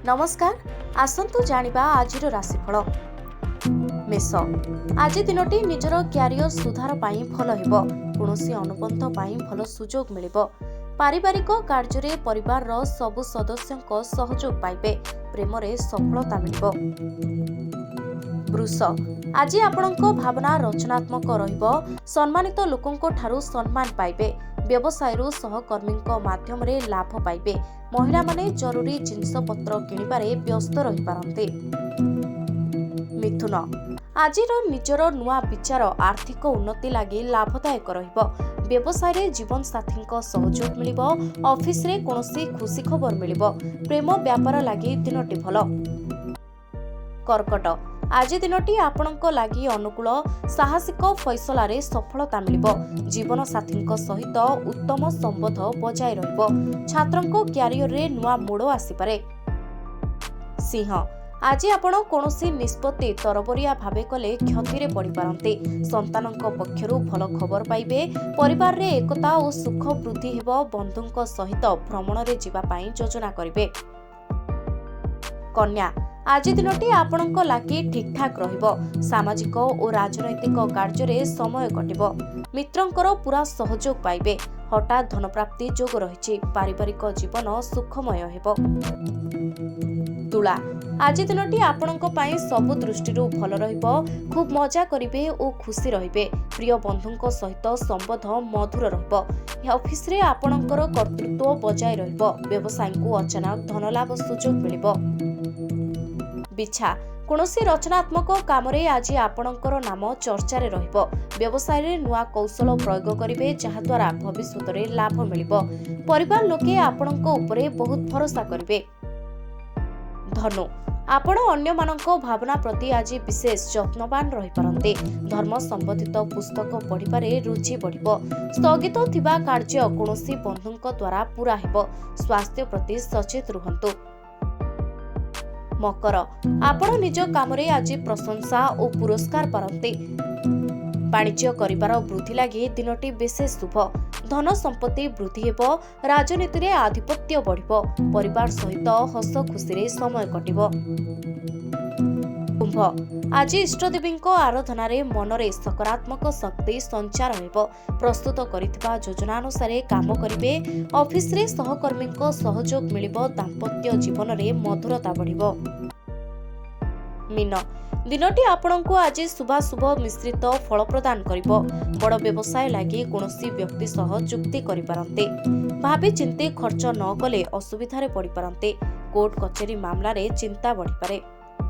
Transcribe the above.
ନମସ୍କାର, ଆସନ୍ତୁ ଜାଣିବା ଆଜିର ରାଶିଫଳ। ମେଷ, ଆଜି ଦିନଟି ନିଜର କ୍ୟାରିୟର ସୁଧାର ପାଇଁ ଭଲ ହେବ। କୌଣସି ଅନୁବନ୍ଧ ପାଇଁ ଭଲ ସୁଯୋଗ ମିଳିବ। ପାରିବାରିକ କାର୍ଯ୍ୟରେ ପରିବାରର ସବୁ ସଦସ୍ୟଙ୍କ ସହଯୋଗ ପାଇବେ। ପ୍ରେମରେ ସଫଳତା ମିଳିବ। ବୃଷ, ଆଜି ଆପଣଙ୍କ ଭାବନା ରଚନାତ୍ମକ ରହିବ। ସମ୍ମାନିତ ଲୋକଙ୍କ ଠାରୁ ସମ୍ମାନ ପାଇବେ। ବ୍ୟବସାୟରୁ ସହକର୍ମୀଙ୍କ ମାଧ୍ୟମରେ ଲାଭ ପାଇବେ। ମହିଳାମାନେ ଜରୁରୀ ଜିନିଷପତ୍ର କିଣିବାରେ ବ୍ୟସ୍ତ ରହିପାରନ୍ତି। ମିଥୁନ, ଆଜିର ନିଜର ନୂଆ ବିଚାର ଆର୍ଥିକ ଉନ୍ନତି ଲାଗି ଲାଭଦାୟକ ରହିବ। ବ୍ୟବସାୟରେ ଜୀବନସାଥୀଙ୍କ ସହଯୋଗ ମିଳିବ। ଅଫିସରେ କୌଣସି ଖୁସି ଖବର ମିଳିବ। ପ୍ରେମ ବ୍ୟାପାର ଲାଗି ଦିନଟି ଭଲ। କର୍କଟ, ଆଜି ଦିନଟି ଆପଣଙ୍କ ଲାଗି ଅନୁକୂଳ। ସାହସିକ ଫଇସଲାରେ ସଫଳତା ମିଳିବ। ଜୀବନସାଥୀଙ୍କ ସହିତ ଉତ୍ତମ ସମ୍ବନ୍ଧ ବଜାୟ ରହିବ। ଛାତ୍ରଙ୍କ କ୍ୟାରିୟରରେ ନୂଆ ମୋଡ଼ ଆସିପାରେ। ସିଂହ, ଆଜି ଆପଣ କୌଣସି ନିଷ୍ପତ୍ତି ତରବରିଆ ଭାବେ କଲେ କ୍ଷତିରେ ପଡ଼ିପାରନ୍ତି। ସନ୍ତାନଙ୍କ ପକ୍ଷରୁ ଭଲ ଖବର ପାଇବେ। ପରିବାରରେ ଏକତା ଓ ସୁଖ ବୃଦ୍ଧି ହେବ। ବନ୍ଧୁଙ୍କ ସହିତ ଭ୍ରମଣରେ ଯିବା ପାଇଁ ଯୋଜନା କରିବେ। କନ୍ୟା, ଆଜି ଦିନଟି ଆପଣଙ୍କ ଲାଗି ଠିକ୍ଠାକ୍ ରହିବ। ସାମାଜିକ ଓ ରାଜନୈତିକ କାର୍ଯ୍ୟରେ ସମୟ କଟିବ। ମିତ୍ରଙ୍କର ପୂରା ସହଯୋଗ ପାଇବେ। ହଠାତ୍ ଧନପ୍ରାପ୍ତି ଯୋଗ ରହିଛି। ପାରିବାରିକ ଜୀବନ ସୁଖମୟ ହେବ। ତୁଳା, ଆଜି ଦିନଟି ଆପଣଙ୍କ ପାଇଁ ସବୁ ଦୃଷ୍ଟିରୁ ଭଲ ରହିବ। ଖୁବ୍ ମଜା କରିବେ ଓ ଖୁସି ରହିବେ। ପ୍ରିୟ ବନ୍ଧୁଙ୍କ ସହିତ ସମ୍ବନ୍ଧ ମଧୁର ରହିବ। ଅଫିସରେ ଆପଣଙ୍କର କର୍ତ୍ତୃତ୍ୱ ବଜାୟ ରହିବ। ବ୍ୟବସାୟୀଙ୍କୁ ଅଚାନକ ଧନଲାଭ ସୁଯୋଗ ମିଳିବ। ବିଛା, କୌଣସି ରଚନାତ୍ମକ କାମରେ ଆଜି ଆପଣଙ୍କର ନାମ ଚର୍ଚ୍ଚାରେ ରହିବ। ବ୍ୟବସାୟରେ ନୂଆ କୌଶଳ ପ୍ରୟୋଗ କରିବେ, ଯାହାଦ୍ୱାରା ଭବିଷ୍ୟତରେ ଲାଭ ମିଳିବ। ପରିବାର ଲୋକେ ଆପଣଙ୍କ ଉପରେ ବହୁତ ଭରସା କରିବେ। ଧନୁ, ଆପଣ ଅନ୍ୟମାନଙ୍କ ଭାବନା ପ୍ରତି ଆଜି ବିଶେଷ ଯତ୍ନବାନ ରହିପାରନ୍ତି। ଧର୍ମ ସମ୍ବନ୍ଧିତ ପୁସ୍ତକ ପଢ଼ିବାରେ ରୁଚି ବଢ଼ିବ। ସ୍ଥଗିତ ଥିବା କାର୍ଯ୍ୟ କୌଣସି ବନ୍ଧୁଙ୍କ ଦ୍ୱାରା ପୂରା ହେବ। ସ୍ୱାସ୍ଥ୍ୟ ପ୍ରତି ସଚେତ ରୁହନ୍ତୁ। ମକର, ଆପଣ ନିଜ କାମରେ ଆଜି ପ୍ରଶଂସା ଓ ପୁରସ୍କାର ପାରନ୍ତି। ବାଣିଜ୍ୟ କରିବାର ବୃଦ୍ଧି ଲାଗି ଦିନଟି ବିଶେଷ ଶୁଭ। ଧନ ସମ୍ପତ୍ତି ବୃଦ୍ଧି ହେବ। ରାଜନୀତିରେ ଆଧିପତ୍ୟ ବଢ଼ିବ। ପରିବାର ସହିତ ହସ ଖୁସିରେ ସମୟ କଟିବ। କୁମ୍ଭ, ଆଜି ଇଷ୍ଟଦେବୀଙ୍କ ଆରାଧନାରେ ମନରେ ସକାରାତ୍ମକ ଶକ୍ତି ସଞ୍ଚାର ହେବ। ପ୍ରସ୍ତୁତ କରିଥିବା ଯୋଜନା ଅନୁସାରେ କାମ କରିବେ। ଅଫିସରେ ସହକର୍ମୀଙ୍କ ସହଯୋଗ ମିଳିବ। ଦାମ୍ପତ୍ୟ ଜୀବନରେ ମଧୁରତା ବଢ଼ିବ। ମୀନ, ଦିନଟି ଆପଣଙ୍କୁ ଆଜି ଶୁଭାଶୁଭ ମିଶ୍ରିତ ଫଳ ପ୍ରଦାନ କରିବ। ବଡ଼ ବ୍ୟବସାୟ ଲାଗି କୌଣସି ବ୍ୟକ୍ତି ସହ ଚୁକ୍ତି କରିପାରନ୍ତି। ଭାବିଚିନ୍ତି ଖର୍ଚ୍ଚ ନ କଲେ ଅସୁବିଧାରେ ପଡ଼ିପାରନ୍ତି। କୋର୍ଟ କଚେରୀ ମାମଲାରେ ଚିନ୍ତା ବଢ଼ିପାରେ।